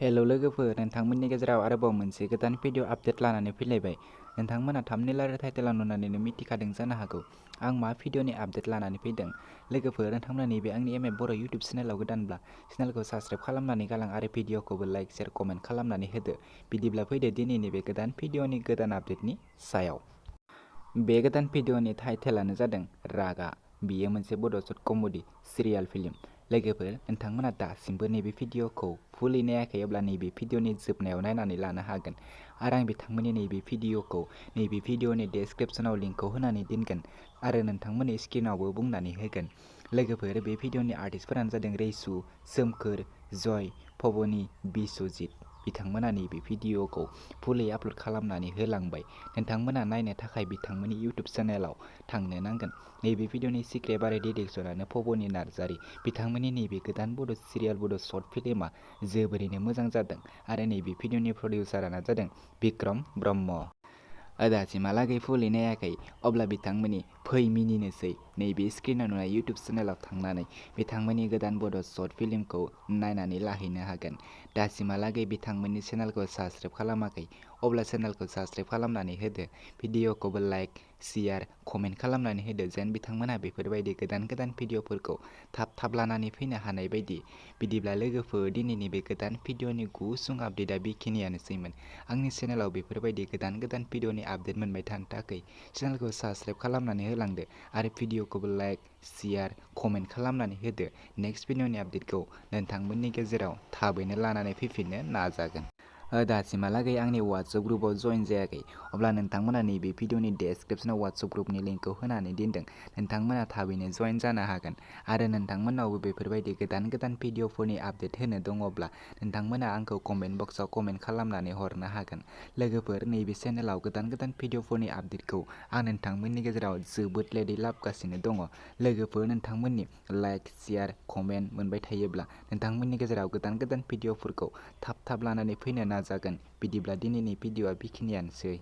Hello लोगोफोर, नोंथांमोननि गेजेराव आरोबाव मोनसे गोदान भिडिअ आपडेट लानानै फैलायबाय। नोंथांमोना थाम्बनेल आरो टाइटेलाव नुनानैनो मिथिखादों जानो हागौ आं मा भिडिअनि आपडेट लानानै फैदों। लोगोफोर, नोंथांमोना नैबे आंनि एम ए बर' इउटुब चेनेलाव गोदानब्ला चेनेलखौ साबस्क्राइब खालामनानै गालां आरो भिडिअखौबो लाइक, शेयार, कमेन्ट खालामनानै होदो। बिदिब्ला फैदो दिनैनि बे गोदान भिडिअनि गोदान आपडेटनि सायाव। बे गोदान भिडिअनि टाइटेलानो जादों रागा। बियो मोनसे बड' शर्ट कमेडि सिरियाल फिल्म। लोगोफोर, नोंथांमोना दासिमबो नैबे भिडिअखौ फुलि नायाखै अब्ला नैबे भिडिअनि जोबनायाव नायनानै लानो हागोन आरो आं बिथांमोननि नैबे भिडिअनि डेसक्रिप्शनाव लिंकखौ होनानै दोनगोन आरो नोंथांमोननि स्क्रिनावबो बुंनानै होगोन। लोगोफोर, बे भिडिअनि आर्टिस्टफोरानो जादों रैसु, सोमखोर, जय, भबनि, बिश्वजित। बिथांमोना नैबे भिडिअखौ फुलि आपल'ड खालामनानै होलांबाय। नोंथांमोना नायनो थाखाय बिथांमोननि इउटुब चेनेलाव थांनो नांगोन। नैबे भिडिअनि स्क्रिप्ट आरो डिरेक्शनानो भबनि नार्जारि। बिथांमोननि नैबे गोदान बड' सिरियाल बड' शर्ट फिल्मआ जोबोरैनो मोजां जादों आरो नैबे भिडिअनि प्रडिउसारानो जादों बिक्रम ब्रह्म। दासिमहालागै फुलि नायाखै अब्ला बिथांमोननि फै मिनिनोसै नैबे स्क्रिनाव नुनाय इउटुब चेनेलाव थांनानै बिथांमोननि गोदान बड' शर्ट फिल्मखौ नायनानै लाहैनो हागोन। दासिमहालागै बिथांमोननि चेनेलखौ साबस्क्राइब खालामाखै अब्ला चेनेलखौ साबस्क्राइब खालामनानै होदो। भिडिअखौबो लाइक, शेयार, कमेन्ट खालामनानै होदो जेन बिथांमोना बेफोरबायदि गोदान गोदान भिडिअफोरखौ थाब लानानै फैनो हानाय बायदि। बिदिब्ला लोगोफोर, दिनैनि बे गोदान भिडिअनि गुसुं आपडेटआ बेखिनियानोसैमोन। आंनि चेनेलाव बेफोरबायदि गोदान गोदान भिडिअनि आपडेट मोनबाय थानो थाखाय चेनेलखौ साबस्क्राइब खालामनानै होलांदो आरो भिडिअखौबो लाइक, शेयार, कमेन्ट खालामनानै होदो। नेक्स्ट भिडिअनि आपडेटखौ नोंथांमोननि गेजेराव थाबैनो लानानै फैफिननो नाजागोन। दासिमहालागै आंनि वाट्सएप ग्रुपआव जइन जायाखै अब्ला नोंथांमोना नैबे भिडिअनि डेसक्रिप्शनाव वाट्सएप ग्रुपनि लिंकखौ होनानै दोनदों। नोंथांमोना थाबैनो जइन जानो हागोन आरो नोंथांमोनावबो बेफोरबायदि गोदान गोदान भिडिअफोरनि आपडेट होनो दङब्ला नोंथांमोना आंखौ कमेन्ट बक्सआव कमेन्ट खालामनानै हरनो हागोन। लोगोफोर, नैबे चेनेलाव गोदान गोदान भिडिअफोरनि आपडेटखौ आं नोंथांमोननि गेजेराव जोबोद लेटै लाबोगासिनो दङ। लोगोफोर, नोंथांमोननि लाइक, शेयार, कमेन्ट मोनबाय थायोब्ला नोंथांमोननि गेजेराव गोदान गोदान भिडिअफोरखौ थाब लानानै फैनो नाजागोन। बिदिब्ला दिनैनि भिडिअआ बेखिनियानोसै।